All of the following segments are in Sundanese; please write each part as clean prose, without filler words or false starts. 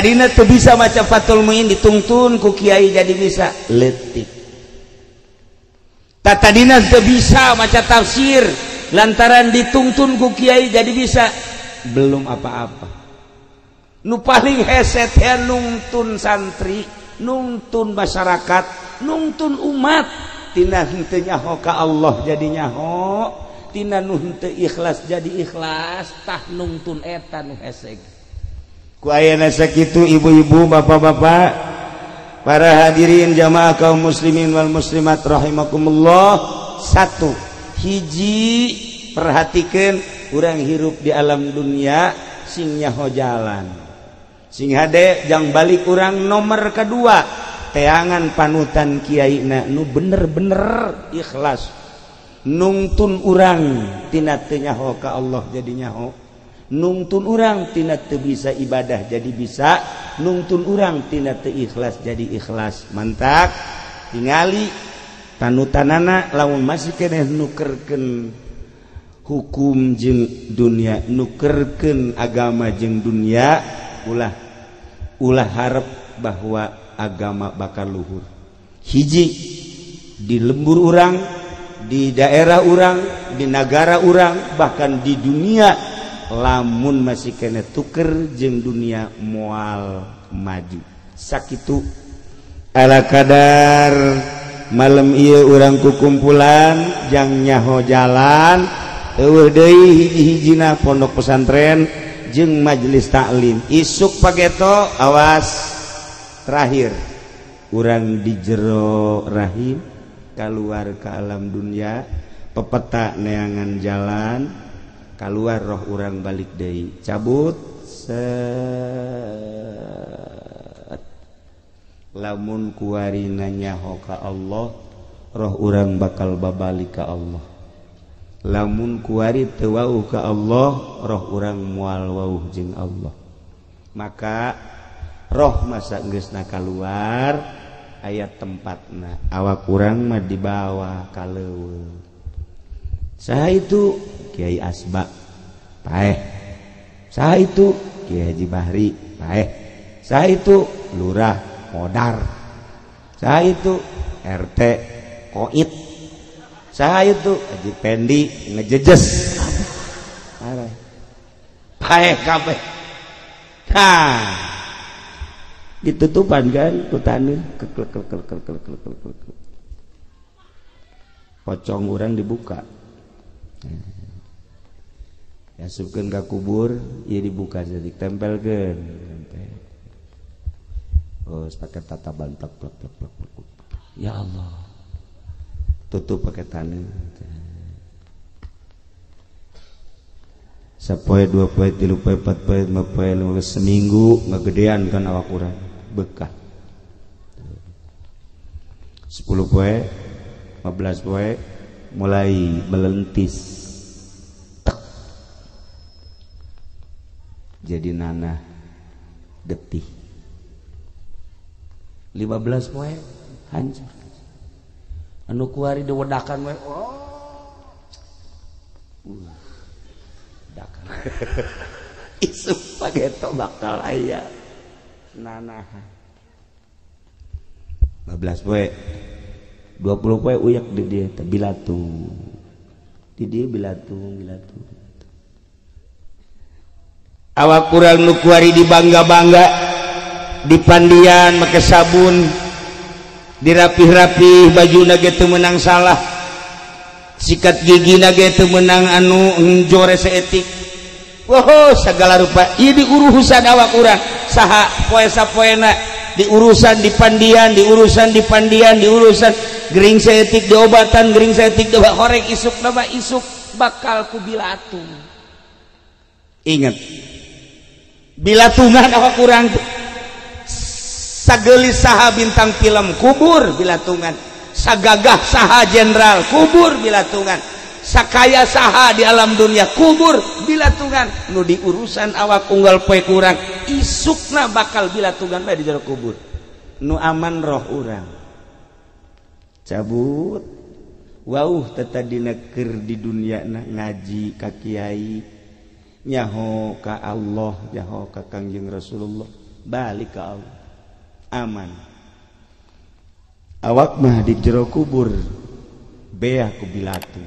Tadina teu bisa maca Fathul Muin ditungtun ku kiai jadi bisa leutik. Tadina teu bisa maca tafsir lantaran ditungtun ku kiai jadi bisa belum apa-apa. Nu paling hese teh nungtun santri, nungtun masyarakat, nungtun umat tina henteu nyaho ka Allah jadi nyaho, tina nu henteu ikhlas jadi ikhlas, tah nungtun eta nu hese. Ku ayana sakitu ibu-ibu, bapak-bapak, para hadirin jamaah kaum muslimin wal muslimat rahimakumullah. Satu, hiji perhatikan urang hirup di alam dunia sing nyaho jalan. Sing hade jang balik urang nomor kedua, teangan panutan kiaina nu bener-bener ikhlas. Nungtun urang tina teu nyaho ka Allah jadi nyaho. Nungtun urang tina teu bisa ibadah jadi bisa, nungtun urang tina teu ikhlas jadi ikhlas. Mantak tingali panutanana lamun masih keneh nukerkeun hukum jeung dunia, nukerkeun agama jeung dunia, ulah ulah harap bahwa agama bakal luhur. Hiji di lembur urang, di daerah urang, di nagara urang, bahkan di dunia, lamun masih kena tuker jeung dunia moal maju. Sakitu ala kadar malam ieu urang kukumpulan jang nyaho jalan eueuh deui hiji-hijina pondok pesantren jeung majelis taklim. Isuk pageto awas terakhir urang di jero rahim keluar ke alam dunia pepeta neangan jalan keluar roh urang balik deui cabut set. Lamun kuari nyaho ka Allah roh urang bakal babalik ka Allah. Lamun kuari teu wauh ka Allah roh urang moal wauh jeung Allah. Maka roh masa geusna kaluar aya tempatna awak urang mah dibawa ka leuweung. Saha itu Kiai Asba paeh, saha itu Kiai Haji Bahri paeh, saha itu lurah modar, saha itu RT koit, saha itu Haji Pendi ngejejes paeh kabeh. Nah ditutupan kan ku taneuh keklek klek klek klek klek klek, pocong urang dibuka. Asupkeun ka kubur, ieu dibuka jadi tempelkeun. Oh, pakai tataban plek plek plek plek. Ya Allah. Tutup pakai taneuh. Sapoe, dua poe, tilu poe, empat poe, lima poe, lima poe, seminggu ngagedean kan awak urang bekah. 10 poe, 15 poe mulai melentis. Tek. Jadi nanah getih. 15 poe hancur. Anu kuari diwedakan we. Oh. Wedakan. Isuk pageto bakal aya nanah. 15 poe 20 poe uyak di dia teh bilatung. Di dia bilatung, bilatung. Awak kurang nu kuari dibangga-bangga, dipandian make sabun, dirapih-rapih bajuna ge teu meunang salah. Sikat gigina ge teu meunang anu jore saeutik. Woho segala rupa ieu diurusan awak urang saha poe sapoena diurusan dipandian, diurusan dipandian, diurusan gering saeutik diobatan, gering saeutik diobat horeng isuk nama isuk bakal ku bilatung. Ingat bilatungan awak urang sagelis saha bintang film kubur bilatungan, sagagah saha jenderal kubur bilatungan, sakaya saha di alam dunia kubur bilatungan. Nu diurusan awak unggal poe kurang isukna bakal bilatungan bae di jero kubur. Nu aman roh urang cabut wauh tetadina keur di dunia na ngaji ka kiai, nyaho ka Allah, nyaho ka Kangjeng Rasulullah. Balik ke Allah. Aman. Awak mah di jero kubur beah ku bilatu.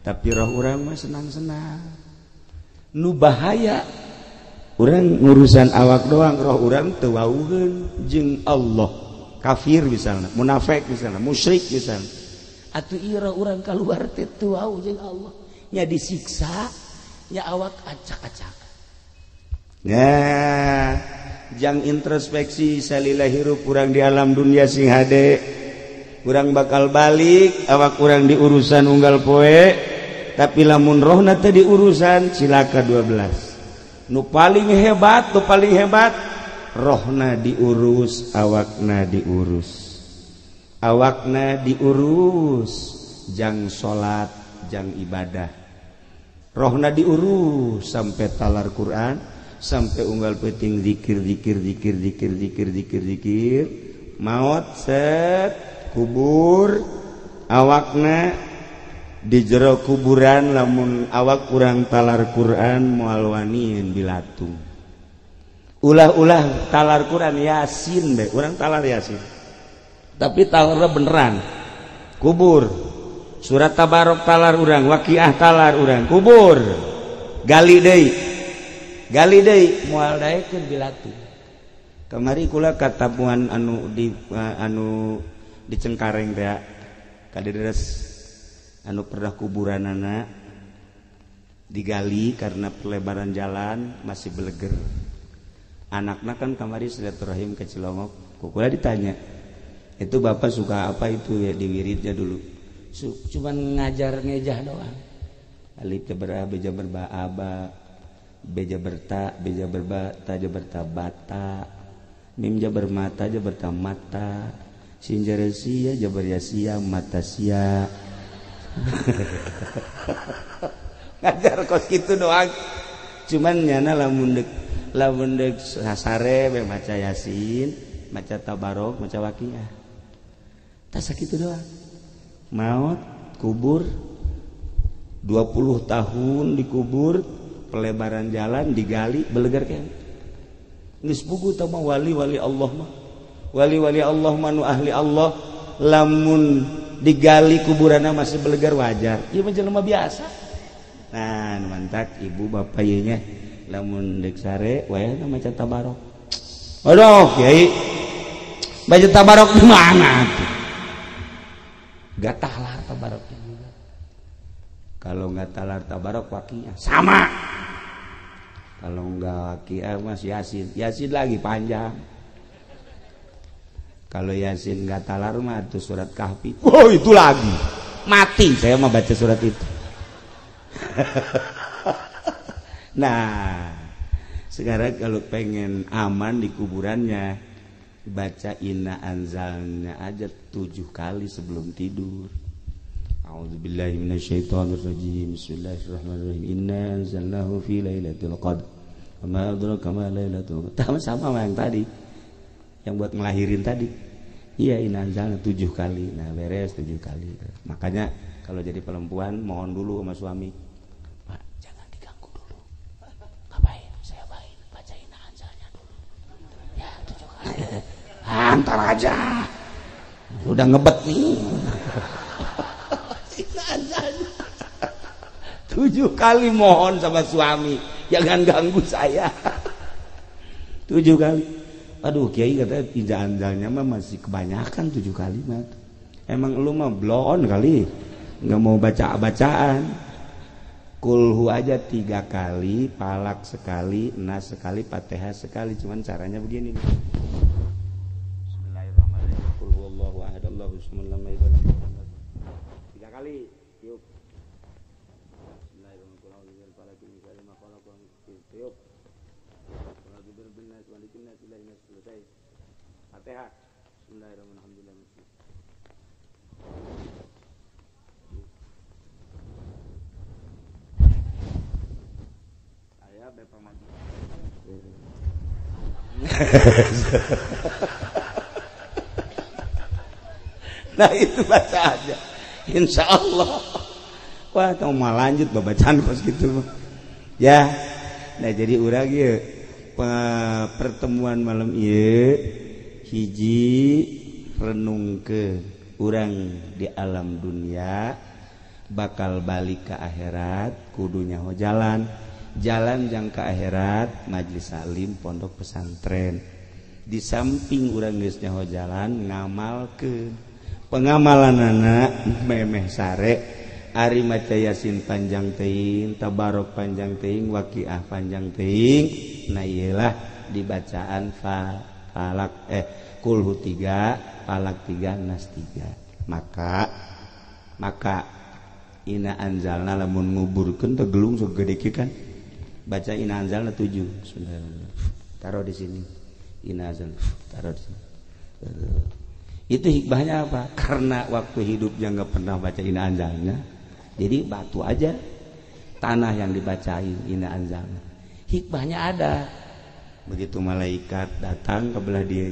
Tapi roh urang mah senang-senang. Nu bahaya urang ngurusan awak doang, roh urang teu wauheun jeung Allah. Kafir misalnya, munafik misalnya, musyrik misalnya. Atuh ieu roh urang kaluar teh teu wau jeung Allah. Nya disiksa, nya awak acak-acak. Nah, jang introspeksi salila hirup urang di alam dunia sing hade. Urang bakal balik, awak urang diurusan unggal poe, tapi lamun rohna teh diurusan cilaka 12. Nu paling hebat, nu paling hebat rohna diurus, awakna diurus. Awakna diurus jang salat, jang ibadah. Rohna diurus sampai talar Quran, sampai unggal peuting zikir zikir zikir zikir zikir zikir zikir, maot set kubur, awakna di jero kuburan lamun awak kurang talar Quran moal wanian bilatung. Ulah-ulah talar Quran Yasin be, urang talar Yasin. Tapi talarna beneran. Kubur. Surat Tabarok talar urang, Waqiah talar urang, kubur. Gali deui. Gali deui moal daekeun bilatung. Kamari kula katamuan anu di anu di Cengkareng teh kaderes anu pernah kuburanana digali karena pelebaran jalan masih beleger. Anakna kan kamari silaturahim ke Cilongok, kukula ditanya, itu bapak suka apa itu ya di wiridnya dulu? Cuman ngajar ngejah doang. Alif jabar a, b jabar ba aba, b jabar ta, b jabar ba, ta jabar ta bata, mim jabar mata jabar ta mata, sin jabar sia jabar ya sia mata sia. Ngajar kos gitu doang. Cuman nyana lamun deuk sasare we maca Yasin, maca Tabarok, maca Waqiah. Tah sakitu doang. Maut, kubur 20 tahun dikubur, pelebaran jalan digali belegar kan. Geus puguh tah mah wali-wali Allah mah. Wali-wali Allah mah nu ahli Allah lamun digali kuburanna masih belegar wajar. Ieu mah jelema biasa. Nah, mantak ibu bapak ieu nya lamun deuk sare wayahna maca Tabarok. Aduh, kiai. Baca Tabarok di mana tuh? Gak talar Tabaroknya juga. Kalau nggak talar Tabarok Waqiah sama. Kalau nggak Waqiah mas Yasin, Yasin lagi panjang. Kalau Yasin nggak talar mah itu surat Kahfi. Oh itu lagi mati saya mah baca surat itu. Nah sekarang kalau pengen aman di kuburannya baca Inna Anzalna aja 7 kali sebelum tidur. A'udzubillahi minasyaitonirrajim. Bismillahirrahmanirrahim. Inna anzalnahu fi lailatul qadr. Wa ma adraka ma lailatul qadr. Sama yang tadi. Yang buat ngelahirin tadi. Iya, inna anzalna 7 kali. Nah, beres 7 kali. Makanya kalau jadi perempuan mohon dulu sama suami. Pak, jangan diganggu dulu. Ngapain? Saya baik baca inna anzalna dulu. Ya, 7 kali. Antar aja. Udah ngebet nih. 7 kali mohon sama suami, jangan ganggu saya. 7 kali. Aduh, kiai katanya tidak anjalnya mah masih kebanyakan 7 kali mah. Emang lu mah blow on kali, nggak mau baca-bacaan. Kulhu aja 3 kali, palak sekali, nas sekali, fatihah sekali. Cuman caranya begini. Bismillahirrahmanirrahim. Qul huwallahu ahad, Allahu samad, lam yalid walam yulad. 3 kali. Tiup. Tiup. Selesai. Fatihah. Bismillahirrahmanirrahim. Saya bepang maju. Nah itu baca aja. Insya Allah. Wah, kamu mau lanjut bacaan kos gitu. Ya. Nah jadi urang ieu Pertemuan malam ieu hiji renung ke urang di alam dunia bakal balik ke akhirat kudu nyaho jalan jalan jang ke akhirat majelis taklim pondok pesantren di samping urang geus nyaho jalan ngamalkeun pengamalanana memeh sare ari maca yasin panjang teuing tabarok panjang teuing waqiah panjang teuing nah iyalah dibacaan falak kulhu 3 falak 3 nas 3 maka ina anzalna lamun nguburkeun teh gelung sok gede kieu kan baca ina anzalna 7 bismillahirrahmanirrahim taruh di sini ina anzalna taruh di sini. Itu hikmahnya apa? Karena waktu hidupnya nggak pernah baca ina anzalna, jadi batu aja tanah yang dibacain ina anzalna. Hikmahnya ada. Begitu malaikat datang ke belah dia,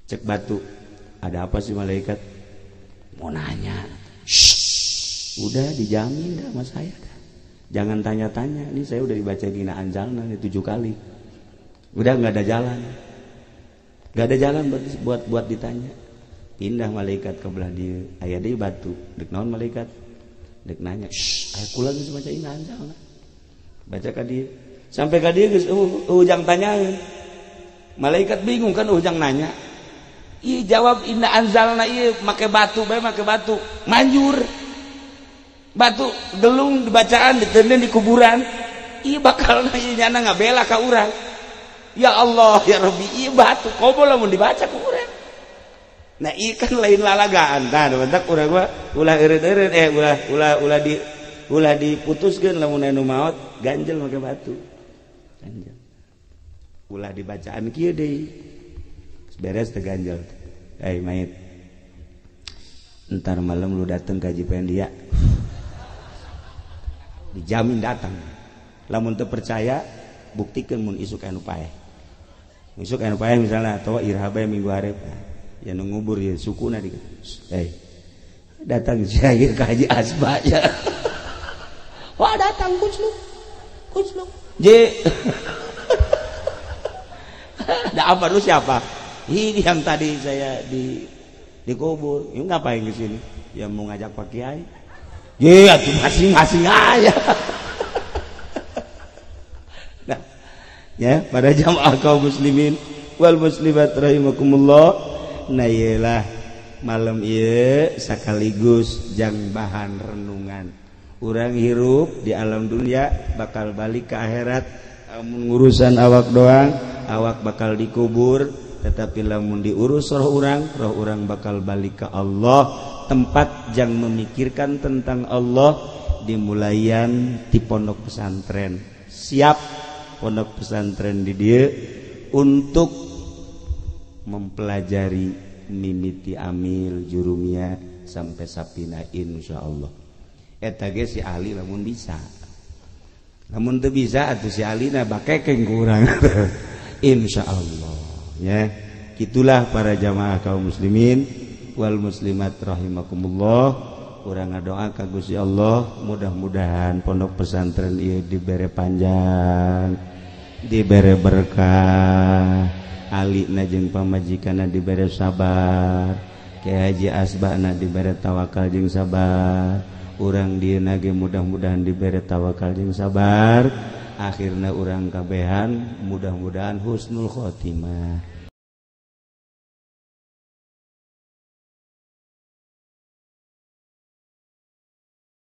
cek batu, ada apa sih malaikat? Mau nanya. Shh, udah dijamin dah sama saya dah. Jangan tanya-tanya, ini saya udah dibacain ina anzalna nih 7 kali. Udah nggak ada jalan. Gak ada jalan buat ditanya. Pindah malaikat ke belah dia, aya deui batu. Dek naon malaikat? Dek nanya, "Shh, aya kula geus maca ina anzalna." Baca ka dieu. Sampai ka dieu geus ujang tanyaeun. Malaikat bingung kan ujang nanya. Ih jawab inna anzalna ieu make batu bae make batu. Manjur. Batu gelung dibacaan ditenden di kuburan. Ih bakal ieu nyana ngabela ka urang. Ya Allah ya Rabbi ieu batu komo lamun dibaca ku urang. Nah ieu kan lain lalagaan. Tah bentak urang mah ulah eureun-eureun ulah ulah di ulah diputuskeun lamun anu maot ganjel make batu. Ganjel. Ulah dibacaan kieu deui. Beres teh ganjel. Eh mayit. Entar malam lu dateng ka Haji Pendi ya. Dijamin datang. Lamun teu percaya buktikan mun isuk anu paeh. Isuk anu paeh misalnya atau iraha bae minggu hareup. Ya nu ngubur ya sukuna di. Datang syair ka Haji Asba ya. Wah datang kucluk. Kucluk. J. Ada apa lu siapa? Ini yang tadi saya dikubur. Ini ngapain ke sini? Ya mau ngajak Pak Kiai. Ya tuh masing-masing aja. Nah, ya pada jamaah kaum muslimin wal muslimat rahimakumullah. Nah iyalah malam ieu sekaligus jang bahan renungan. Urang hirup di alam dunia bakal balik ke akhirat. Amun ngurusan awak doang, awak bakal dikubur, tetapi lamun diurus roh urang bakal balik ke Allah. Tempat jang memikirkan tentang Allah dimulayan di pondok pesantren. Siap pondok pesantren di dieu untuk mempelajari mimiti amil jurumia sampai sapina insyaallah. Eta ge si ahli lamun bisa. Lamun teu bisa atuh si ahlina bakekeng ku urang. Insyaallah ya. Gitulah para jamaah kaum muslimin wal muslimat rahimakumullah. Urang ngadoa ka Gusti Allah mudah-mudahan pondok pesantren ieu dibere panjang, dibere berkah, alina jeung pamajikanna dibere sabar, Kiai Haji Asbana dibere tawakal jeung sabar, urang dieuna ge mudah-mudahan dibere tawakal jeung sabar, akhirna urang kabehan mudah-mudahan husnul khotimah.